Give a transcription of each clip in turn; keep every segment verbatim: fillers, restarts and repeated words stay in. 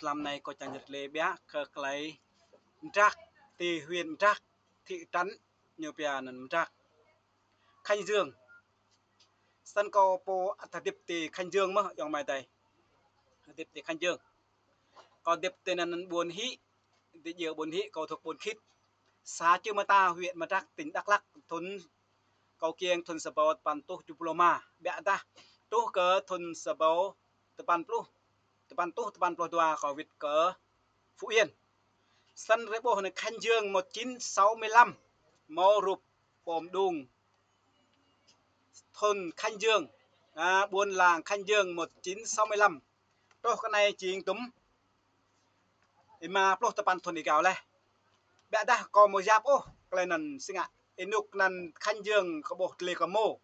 Hlăm anai kâo čang jrăt lĕ biă kơ tơlơi Mdrak, ti huyện Mdrak, thị trấn ñu pia anăn Mdrak. Khánh Dương. Snăn kâo pô ăt hơdip ti Khánh Dương mơh, ayŏng amai adơi. Hơdip ti Khánh Dương. Kâo hơdip ti anăn ƀuôn Hĭ, ti djŏ ƀuôn Hĭ, kâo thuộc ƀuôn Khit. Xã Chư Mơ Ta, huyện Mdrak, tỉnh Đắk Lắk, thŭn kâo kiăng thŭn sa rơbâo tơpăn rơtuh tơjuh pluh rơma. Biă dah truh kơ thŭn sa rơbâo tơpăn rơtuh, tơpăn rơtuh, tơpăn pluh dua kâo wĭt kơ Phú Yên. Snăn hrơi ƀuh anăn Khánh Dương một chín sáu mươi lăm, mâo rup pô mđung. Thôn Khánh Dương, à, buôn làng Khánh Dương một chín sáu mươi lăm. Truh kơ anai jing tŭm êma pluh tơpăn thŭn êgao leh. Biă dah kâo amâo yap ôh, tơlơi anăn si ngă. Ênuk anăn Khánh Dương kơ ƀuh tơlơi kơ mô.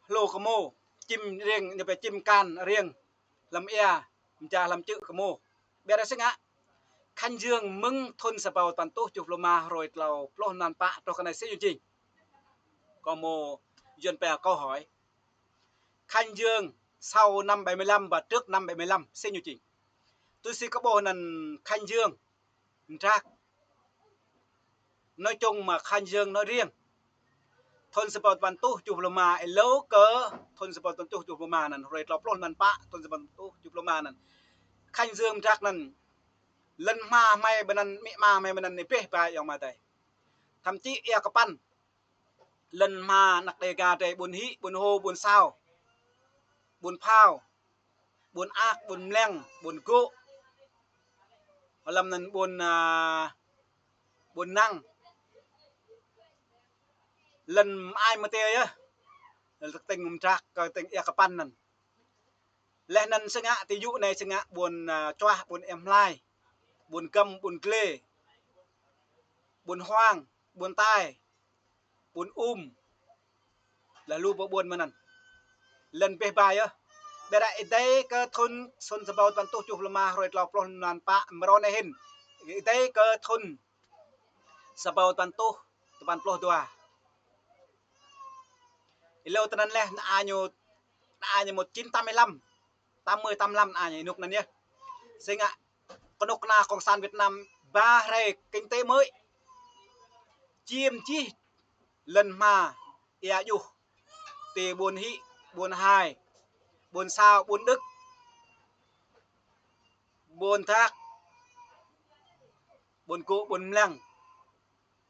Hlô kơ mô, čim riêng, ñu pia čim kan riêng, hlăm ia, mja hlăm čư̆ kơ mô. Biă dah si ngă. Khánh Dương mơ̆ng thŭn sa rơbâo tơpăn rơtuh tơjuh pluh rơma hrơi tlâo pluh mlan pă truh kơ anai si ñu jing. Kâo mâo Yuăn pia câu hỏi. Khánh Dương sau năm bảy mươi lăm và trước năm bảy mươi lăm, si ñu jing. Tui si kâo ƀuh anăn Khánh Dương, Mdrak. Nói chung mà Khánh Dương nói riêng. Thŭn sa rơbâo tơpăn rơtuh tơjuh pluh rơma, êlâo kơ thŭn sa rơbâo tơpăn rơtuh tơjuh pluh rơma anăn, hrơi tlâo pluh mlan pă, thŭn sa rơbâo tơpăn rơtuh tơjuh pluh rơma anăn. Khánh Dương Mdrak anăn, lăn hma hmei ƀơi anăn, amĭ ama hmei ƀơi anăn, ih pĕ ƀai ayŏng amai adơi. Thậm chí ia Kpăn, lăn hma anak Đêga drei ƀuôn Hĭ, ƀuôn Hô, ƀuôn Sao, ƀuôn Phao, ƀuôn Ak, ƀuôn Mleng, ƀuôn Gô̆. Hlăm anăn ƀuôn, à, ƀuôn Năng. Lăn mơai mơtê yơh. Lăn tơ̆ng Mdrak, kơ tơ̆ng ia Kpăn anăn. Leh anăn si ngă ti djŏ anai si ngă ƀuôn, à, Čuah, ƀuôn Êmhlai, ƀuôn Găm, ƀuôn Glê, ƀuôn Hoang, ƀuôn Tai, ƀuôn Um. Leh lu pơ ƀuôn mơ̆ng anăn. Lăn ƀĕ ƀai yơh. Biă dah êdei kơ thŭn, thŭn sa rơbâo tơpăn rơtuh tơjuh pluh rơma hrơi tlâo pluh mlan pă mrâo anai hĭn. Êdei kơ thŭn sa rơbâo tơpăn rơtuh tơpăn pluh dua. Êlâo tơnăn leh anăn ñu, anăn ñu một chín tám mươi lăm, tám mươi tám mươi lăm anăn ñu ênuk anăn yơh. Si ngă knŭk kna Cộng sản Việt Nam ba hrơi kinh tế mới. Čiêm čih lăn hma ia djuh. Ti ƀuôn Hĭ, ƀuôn Hai, ƀuôn Sao, ƀuôn Đức, ƀuôn Dak, ƀuôn Gô̆, ƀuôn Mleng.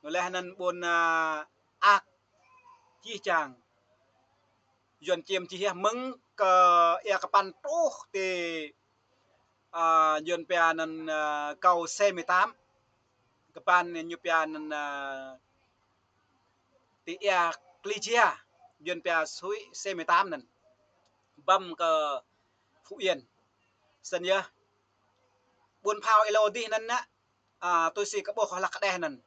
Leh anăn ƀuôn, à, Ak, jih jang. Yuăn čiêm čih yơh mơ̆ng kơ ia Kpăn truh ti, à, Yuăn pia anăn, à, cầu C mười tám. Kpăn ñu pia anăn, à, ti ia Klijia, Yuăn pia suối C mười tám anăn. Băm kơ Phú Yên. Snăn yơh. Ƀuôn Phao êlâo dih anăn nă, à, tui si kâo ƀuh hlăk kơ đeh anăn.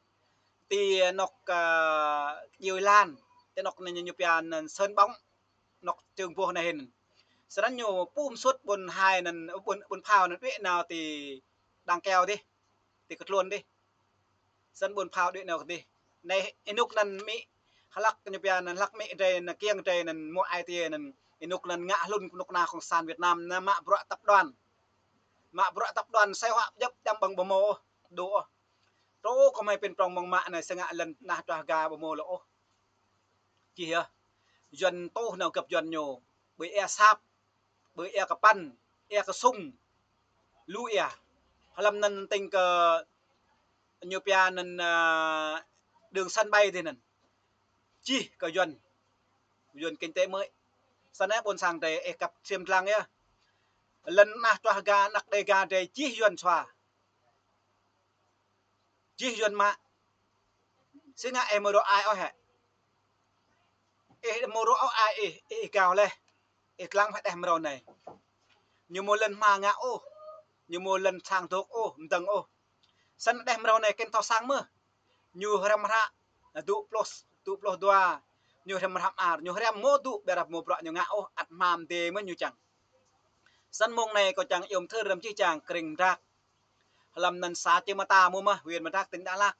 Ti anôk, à, Djơi Lan, ti anôk anăn ñu pia anăn Sơn Bóng, anôk Trương Vô anai hĭn. Snăn ñu pum sut ƀuôn Hai anăn, ƀuôn, ƀuôn Phao anăn đuĕ nao ti Đang Keo dih, ti Kơtluôn dih. Snăn ƀuôn Phao đuĕ nao dih. Anai ênuk anăn amĭ, hlăk ñu pia anăn hlăk amĭ drei anăn kiăng drei anăn mơ̆ ai tiê anăn ênuk anăn ngă hlŭn knŭk kna Cộng sản Việt Nam anăn mă bruă tập đoàn. Mă bruă tập đoàn sai hoạ djăp djăm ƀơ̆ng ƀu mâo ôh, dŏ ôh. Truh kơ hmei pĭn prŏng mơ̆ng mă anai si ngă lăn tơnah čuah ga ƀu mâo lŏ ôh. Čih yơh. Yuăn tuh nao găp Yuăn ñu. Ƀơi ia Sap, ƀơi ia Kpăn, ia Ksŭng. Lu ia. Hlăm anăn tơ̆ng kơ ñu pia anăn, à, đường sân bay dih anăn. Čih kơ Yuăn. Yuăn kinh tế mới. Snăn ƀuôn sang drei ih kăp ksiêm dlăng yơh. Lăn tơnah čuah ga anak Đêga drei čih Yuăn sua. Čih Yuăn mă. Si ngă ih amâo dŏ ai ôh hĕ? Ih amâo dŏ ôh ai ih, ih êgao leh. Ih dlăng hĕ đeh mrâo anai. Ñu amâo lăn hma ngă ôh. Ñu amâo lăn sang dôk ôh, mdơ̆ng ôh. Snăn đeh mrâo anai kơnơ̆ng thâo săng mơh. Ñu hrăm hră, dŭ pluh, dŭ pluh dua. Ñu hrăm hră mơar, ñu hrăm mơ̆ dŭ, ƀiădah amâo bruă ñu ngă ôh, ăt hma mdê mơ̆ ñu čang. Snăn mông anai kâo čang iâu mthưr răm čih čang krĭng Mdrak. Hlăm anăn xã Chư Mơ Ta mơ̆ mơh, huyện Mdrak, tỉnh Đắk Lắk.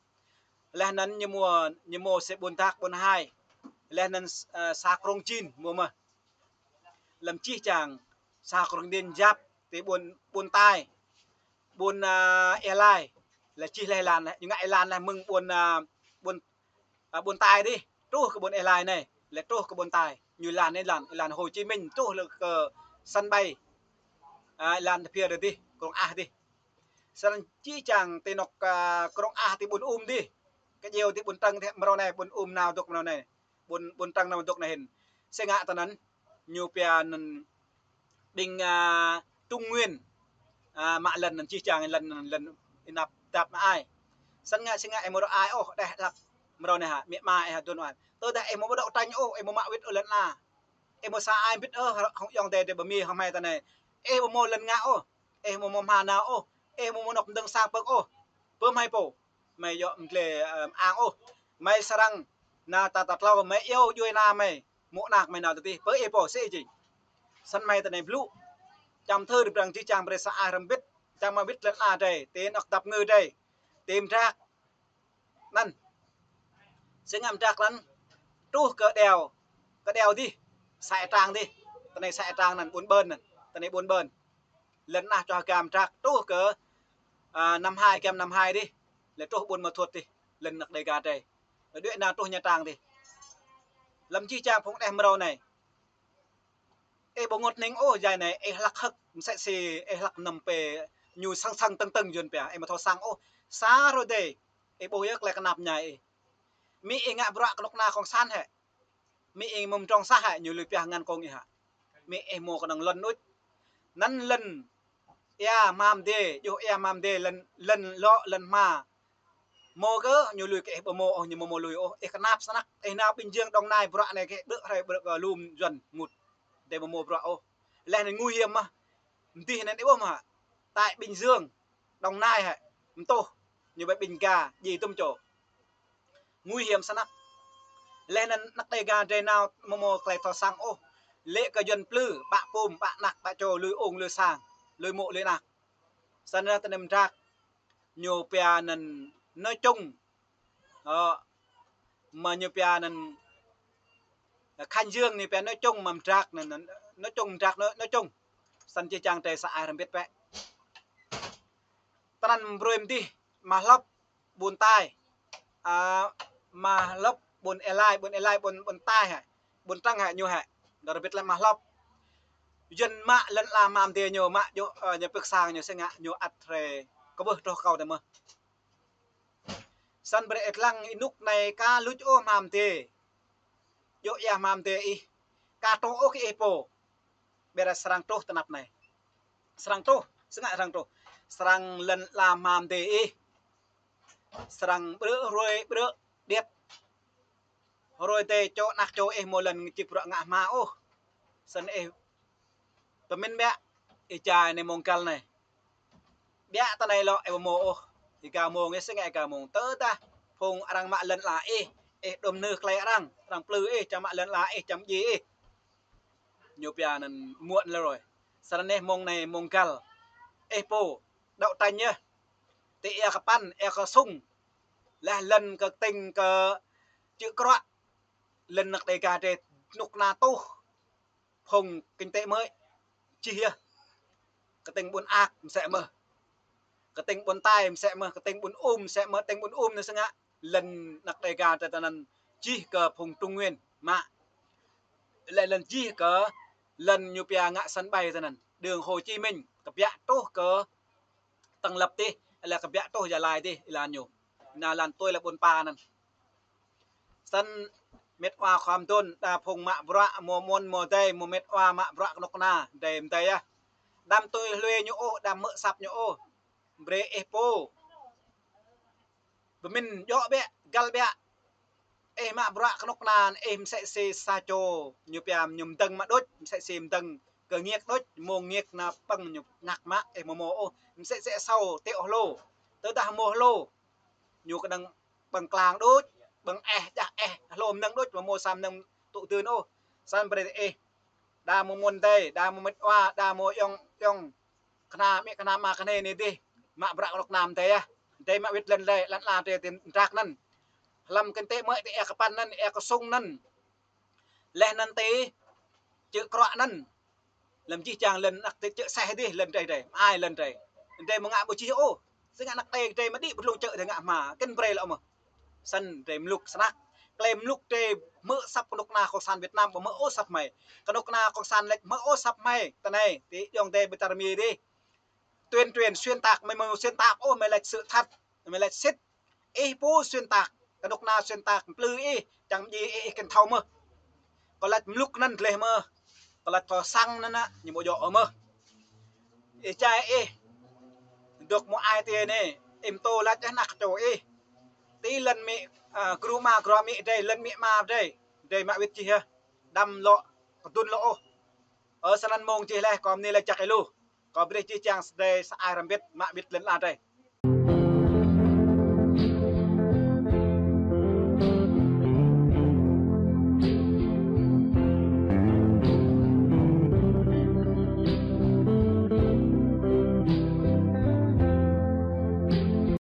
Leh anăn ñu mâo, ñu mâo sĕ ƀuôn Dak, ƀuôn Hai. Leh anăn, ơ, xã Krông Jin mơ̆ mơh. Hlăm čih čang xã Krông Jin jăp ti ƀuôn, ƀuôn Tai, ƀuôn, a, Ea Lai. Lĕ čih lĕ lan, ñu ngă êlan lĕ mơ̆ng ƀuôn, a, ƀuôn, a, ƀuôn Tai dih, truh kơ ƀuôn Ea Lai anai, lĕ truh kơ ƀuôn Tai. Ñu êlan anai êlan, êlan Hồ Chí Minh truh lĕ kơ sân bay. A, êlan tơphier dih, Krông Ah dih. Săn čih čang ti anŏ, a, Krông Ah ti ƀuôn Um dih. Kơ djeo ti ƀuôn Trăng ti mrâo anai, ƀuôn Um nao dŏ mrâo anai. Ƀuôn, ƀuôn Trăng nao dŏ anai hĭn. Sĭt ngă tơ anŭn, ñu pia anŭn ƀing, a, Trung Nguyên. A, mă lŏn anŭn čih čang lŏn, lŏn ih nao dăp mă ai. Săn ngă, sĭt ngă ih mơ̆ rŏ ai ôh, đeh hlăk mrâo anai hă, mĕ ma ih hă dŏ anai. Tơdah ih mơ̆ ƀu đấu tranh ôh, ih mơ̆ mă wĭt ôh lŏn ala. Ih mơ̆ sa ai bit ôh, hŏng ayŏng adơi adơi ƀơi Mi hŏng hmei tơ anai. Ih mơ̆ mâo lŏn ngă ôh, ih mơ̆ mâo hma nao ôh, ih mơ̆ mâo anŏ mơdơ̆ng sang pơ̆k ôh. Pơ hmei pô, hmei yŏ mơglĕ, ơ, ang ôh. Hmei srăng nao ta ta tlâo, hmei iâu djuai ana hmei, mơ̆ anak hmei nao tơdih, pơ ih pô sĭ jing. Săn hmei tơ anai blŭ. Čăm thơ rơbrang čih čang brơi sa ai hrŏm bit, čang mă bit lŏn ala adơi, ti anŏ dăp ngư adơi, ti mdrak. Anŭn. Sĭt ngă mdrak anŭn, truh kơ đèo, kơ đèo dih, xã Ea Trang dih. Tơ anai xã Ea Trang anŭn, ƀuôn Ƀơn anŭn. Tơ anai ƀuôn Ƀơn. Lŏn anai čoh gam mdrak, truh kơ, a, Năm Hai, gam Năm Hai dih. Lĕ truh ƀuôn Mơ Thuột dih. Lŏn anŏ Đêga adơi. Lĕ đuaĭ nao truh Nha Trang dih. Lăm čih čang phung đeh mrâo anai. Ih ƀu ngot hning ôh, jai anai, ih hlăk hơ̆k, mơsĕ si, ih hlăk năm pê, ñu săng săng tơ̆ng tơ̆ng Yuan pia, ih mơ̆ thâo săng ôh, sa hrơi adơi, ih ƀuh yơh tơlơi kơnap mơñai ih. Mĭ ih ngă bruă kơnuk kơna Cộng sản hĕ, mĭ ih mơ̆ mdrŏng sah hĕ, ñu lui pia ngăn kông ih hă. Mĭ ih mâo kơnơ̆ng lŏn đôč. Anŭn lŏn ia hma mdê, djuh ia hma mdê, lŏn, lŏn lŏ, lŏn hma. Mâo kơ ñu lui kơ ih ƀu mâo ôh, ñu mâo mâo lui ôh. Ih kơnap snăk, ih nao Bình Dương, Đồng Nai, bruă anai kơ ƀrư̆ hrơi ƀrư̆ kơ lŏm Yuan mŭt. Dê ƀu mâo bruă ôh. Leh anai nguy hiểm mơh. Mdih anŭn ih ƀuh mơh hă. Tại Bình Dương, Đồng Nai hĕ. Mtuh, ñu ƀơi ƀing ga, djai tŭm čô. Nguy hiểm snăk. Leh anŭn anŏ Đêga adơi nao mơ̆ mâo tơlơi thâo săng ôh. Lê̆ kơ Yuan plư, ƀă pôm, ƀă anak, ƀă čô, lui ung, lui sang, lui mô̆, lui anak. Săn anai tơ anai mdrak. Ñu pia anŭn nói chung. Ơ, mơ̆ ñu pia anŭn Khánh Dương ñu pia nói chung mơ̆ mdrak anŭn, nói chung mdrak nói, nói chung. Săn čih čang adơi sa ai hrŏm bit pĕ. Tơ anŭn brơi mdih, mă hlŏp, ƀuôn Tai. A, mă hlŏp ƀuôn Ea Lai, ƀuôn Ea Lai, ƀuôn, ƀuôn Tai hă. Ƀuôn Trăng hă ñu hă. Dơ̆ hrŏm bit lĕ mă hlŏp. Yuan mă lŏn ala hma mdê ñu mă djuh, ơ, ñu pơ̆k sang ñu sĭt ngă ñu ăt hrơi kơ ƀuh truh kâo tơ mơh. Săn brơi ih lăng ih nuk anai ka luč ôh hma mdê. Djuh ia hma mdê ih. Ka truh ôh kơ ih pô. Ƀiă srăng truh tơ anăp anai. Srăng truh, sĭt ngă srăng truh. Srăng lŏn ala hma mdê ih. Srăng ƀrư̆ hrơi ƀrư̆ điêt. Hrơi adơi čô anak čô ih mâo lŏn čih bruă ngă hma ôh. Săn ih pơmĭn biă, ih jai anai mông găl anai. Biă tơ anai lŏ ih ƀu mâo ôh. Ih gao mông, ih sĭt ngă ih gao mông. Tơdah phung arăng mă lŏn ala ih, ih đôm nư tơlơi arăng, arăng plư ih, čang mă lŏn ala ih, čang djai ih. Ñu pia anŭn muộn lơi. Săn anai mông anai mông găl. Ih pô, đấu tranh yơh. Ti ia kơpăn, ia kơsŭng. Leh lŏn kơtĭng kơ čư̆ kruă. Lŏn anŏ Đêga adơi kơnuk kơna tuh. Phung kinh tế mới. Čih yơh. Kơtĭng ƀuôn Ak mơsĕ mơh. Kơtĭng ƀuôn Tai mơsĕ mơh. Kơtĭng ƀuôn Um mơsĕ mơh. Kơtĭng ƀuôn Um anai sĭt ngă. Lŏn anŏ Đêga adơi tơ anŭn čih kơ phung Trung Nguyên mă. Lĕ lŏn čih kơ lŏn ñu pia ngă sân bay tơ anŭn. Đường Hồ Chí Minh. Kơbiă truh kơ Tân Lập dih, lĕ kơbiă truh Gia Lai dih, ih lăng ñu. Nao lăng tui lĕ ƀuôn Pa anŭn. Săn mĕt wa khua mơdôn, đa phung mă bruă, mơ̆ mơ̆n, mơ̆ adơi, mơ̆ mĕt wa mă bruă kơnuk kơna, adơi mơdơi yơh. Đăm tui hlue ñu ôh, đăm hmư̆ asăp ñu ôh. Brơi ih pô. Pơmĭn djơ̆ biă, găl biă. Ih mă bruă kơnuk kơna, ih mơsĕ si sa čô, ñu pia ñu mơdơ̆ng mă đôč, mơsĕ si mơdơ̆ng kơ ñiek đôč, mông ñiek nao pơ̆ng ñu ngă mă, ih mơ̆ mâo ôh, mơsĕ si asâo tĕ ôh hlô. Tơdah mâo hlô, ñu kơnơ̆ng ƀơ̆ng klang đôč, ƀơ̆ng eh, djah eh, hlô mơnơ̆ng đôč, mơ̆ mâo sa mơnơ̆ng tŭ dưn ôh. Săn brơi ih, đa mơ̆ mơ̆n adơi, đa mơ̆ mĕt wa, đa mơ̆ ayŏng, ayŏng, kơna amĭ kơna ama kơnê anai dih, mă bruă kơnuk kơna adơi yơh. Adơi mă wĭt lŏn adơi, lŏn ala adơi ti mdrak anŭn. Hlăm kinh tế mới ti ia kơpăn anŭn, ia kơsŭng anŭn. Leh anŭn ti čư̆ kruă anŭn. Lăm jih jang lŏn anăk tơčĕ seh dih lŏn drơi drơi, mơai lŏn drơi. Drơi mơ̆ ngă ƀu čih ôh. Sĭt ngă anăk tơčĕ drơi mơ̆ đĭ ƀu tlung čĕ drơi ngă hma, kăn brơi lŏ mơ̆. Snăn drơi mluk snăk. Klei mluk drơi hmư̆ asăp kơnuk kơna cộng sản Việt Nam ƀu hmư̆ ôh asăp hmei. Kơnuk kơna cộng sản laĭ hmư̆ ôh asăp hmei. Tơ anai, ti ayŏng adơi ƀing ta rơmi dih. Tuyên truyền xuyên tạc, mơi mơi xuyên tạc ôh, mơi laĭ sự thật, mơi laĭ sĭt. Ih pô xuyên tạc, kơnuk kơna xuyên tạc, plư ih, čang ji ih, ih kăn thâo mơh. Kâo laĭ mluk anăn gleh mơh. Kâo laĭ thâo săng anăn, ñu ƀu djơ̆ ôh mơh. Ih čai ih. Dŏ mơ̆ ai tiê anai, ih mtô laĭ ih anăk čô ih. Ti lŏn amĭ, a, gru ama gru amĭ drơi, lŏn amĭ ama drơi. Drơi mă wĭt čih yơh. Đăm lŏ, kơdŭn lŏ ôh. Ơ, snăn mông čih leh, kâo mơni laĭ čăk ih lu. Kâo brơi čih čang drơi sa ai răm wĭt, mă wĭt lŏn ala drơi.